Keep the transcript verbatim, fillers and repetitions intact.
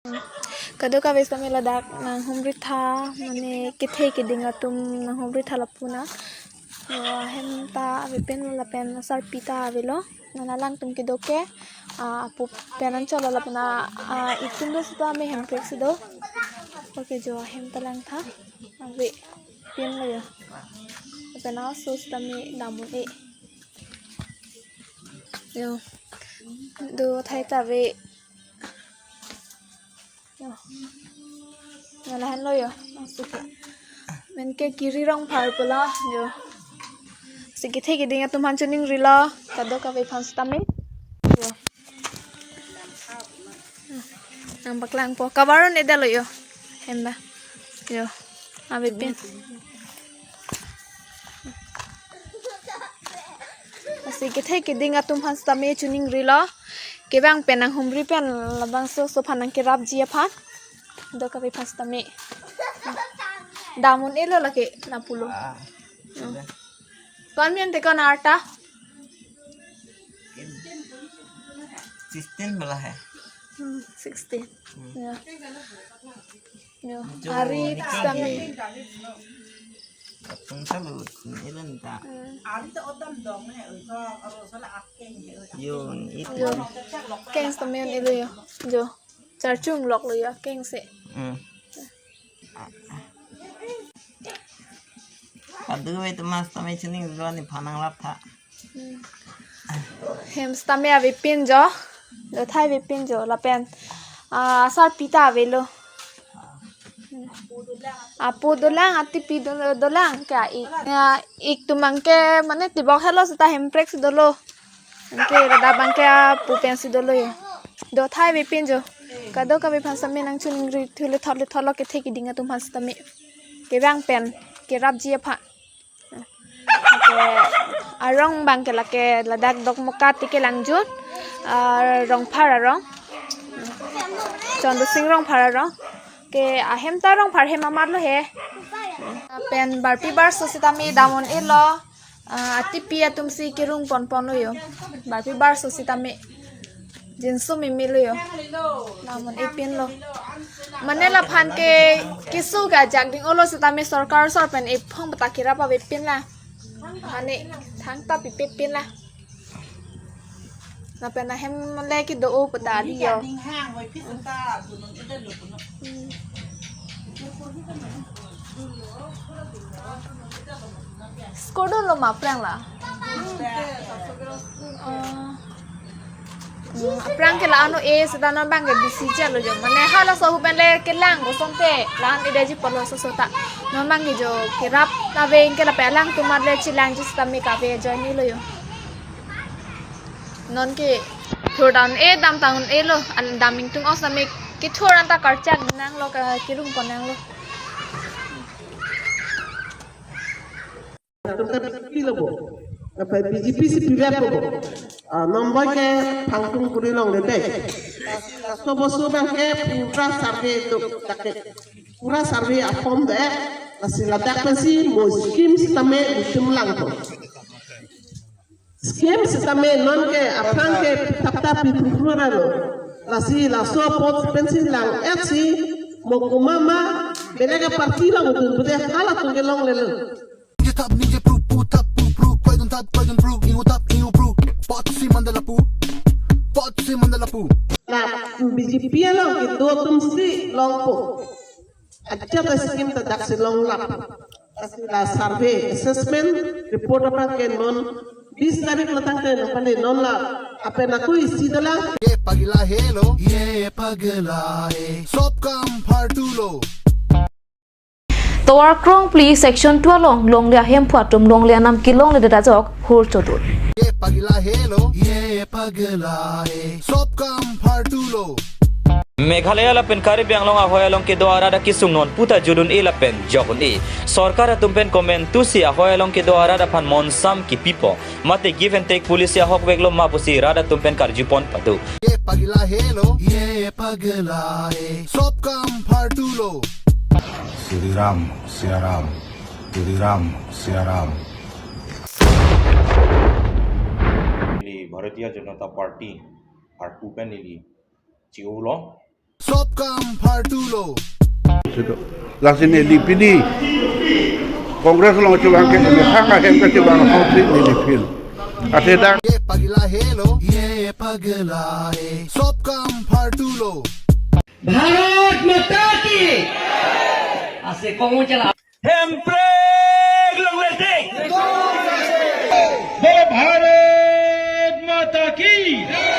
Kadokave sitame ladak nanghumri tha, mane kethe keding atum nanghumri tha lapu na. Yo, ahem ta avepin lapen asarpi ta avelo. Nana alangtum kedo ke, ah, apu pen anchot lo lapen, ah, ah, itum do sitame hemprek si do. Okay, jo ahem ta lang tha. Avepin lo yo. Lapen aso sitame dam un-e. Yo. Do thai ta ave. Yo. Nana lahenlo yo. Aso ke. Menke kiri rong phar pula yo. Si kethe keding atum aphan choningrilo. Kadokave aphan sitame. Yo. Nangpaklangpo. Kabar un-edetlo yo. Hem ta. Yo. Avepin. Lasi kethe keding atum aphan sitame choningrilo. Kevang pen nanghumri pen labangso oso aphan nangkerapji aphan. Kadokave aphan sitame. Dam un-elo lake lapulo. Ah. Hmm. कौन भी अंटे कौन आटा? सिक्सटीन वाला है। Hmm, sixteen. Hmm. Ya. Yo, जो ari निकल sitame. Atung salu, ilan ta. Hmm. Yo, itu. Yo. Keng sitame un-elo yo. Jo. Charchungloklo yo keng si. Hmm. Kadokave atum aphan sitame choningrilo, nephan nanglap tha. Hmm. Hem sitame avepin jo. Do thai avepin jo lapen, ah, asarpi ta avelo. Hmm. Apo dolang, atipi do-, dolang ke a-ik. Ya, ik atum abangke mane tibok helo seta hemprek si dolo. Anke ladak abangke apu pen si dolo yo. Do thai avepin jo. Kadokave aphan sitame nangchoningri thu lethot lethotlo kethe keding atum aphan sitame. Kevang pen kerapji aphan. Anke arong abangke lake ladak Dokmoka ti kelangjun, ah, Rongphar arong. Chondosing Rongphar arong. Ke ahem ta Rongphar hem amat lo he. Pen barpi barso sitame dam un-elo. Ah, atipi atum si kerung ponpon lo yo. Barpi barso sitame. Jinso meme lo yo. Dam un-epin lo. Mane laphan ke keso ke ajak ding-olo sitame sorkar asor pen ephong bata kerap avepin la. Mane thangta pipepin la. Lapen ahem le kedo-o pu ta ari yo. Hmm. Skur dolo ma aphrang la? Ah. Hmm, aphrang ke la-an un-e seta non abangke bisi chalo jo. Mane halaso ahu pen le kelang kosonte la-an un-edetji apotlo oso oso ta. Non abangke jo kerap ta ave, anke lapen alangtum amat le chelangji sitame kave ajoine lo yo. Non ke thur ta un-e, dam ta un-elo, an dam ingtung os name kethur anta karchak nanglo, ka kerung pon nanglo. Latum ke B J P lo bo. Lapen B J P si pivet lo bo. Ah, nombor ke Phangthung kuri longledet. Laso boso abangke pura survey do, dak ke. Pura survey a-form do. Lasi ladak pensi mo scheme sitame itum langpo. Scheme sitame non ke aphrang ke thapta pi pru pru ra lo. Lasi laso apot pensi lang-et si mo komat ma belega party along dun bude halatum ke longlelo. Ninje thap ninje pru, pu thap pu pru, koi dun thap koi dun pru, ingu thap ingu pru. Pot si mandala pu, pot si mandala pu. La B J P along kedo atum si longpo. Ajat a-scheme ta daksi longlap. Lasi la survey assessment report abangke non bis tarik lo tangte nangpale, non la apen aku isi dola. Ye pagila helo, ye pagila he. Sob kam phartulo. Tovar Krongpli section two along longle ahemphu atum longle anam kelongledet ajok hur chodur. Ye pagila helo, ye pagila he. Sob kam phartulo. Meghalaya lapen Karbi Anglong ahoi along kedo arat akesung non puta judun-e lapen jokun-e. Sorkar atum pen komantu si ahoi along kedo arat aphan monsam kipipo. Mate give and take policy ahokveklo ma pusi rat atum pen karjupon pado. Ye pagila helo, ye pagila he. Sob kam phartulo. Shri Ram, Siya Ram, Shri Ram, Siya Ram. Ili Bharatiya Janata Party arpu pen ili chi-o lo. Sop kam phartulo. Lasi neli pini Congress along chevang ke, ne thang ahem kachevang ahut si neli feel. Athe dak Ye pagila helo. Ye pagila he. Sop kam phartulo. Bharat माता की। Ase kong chala. Hemprek longle tik. बोलो भारत माता की।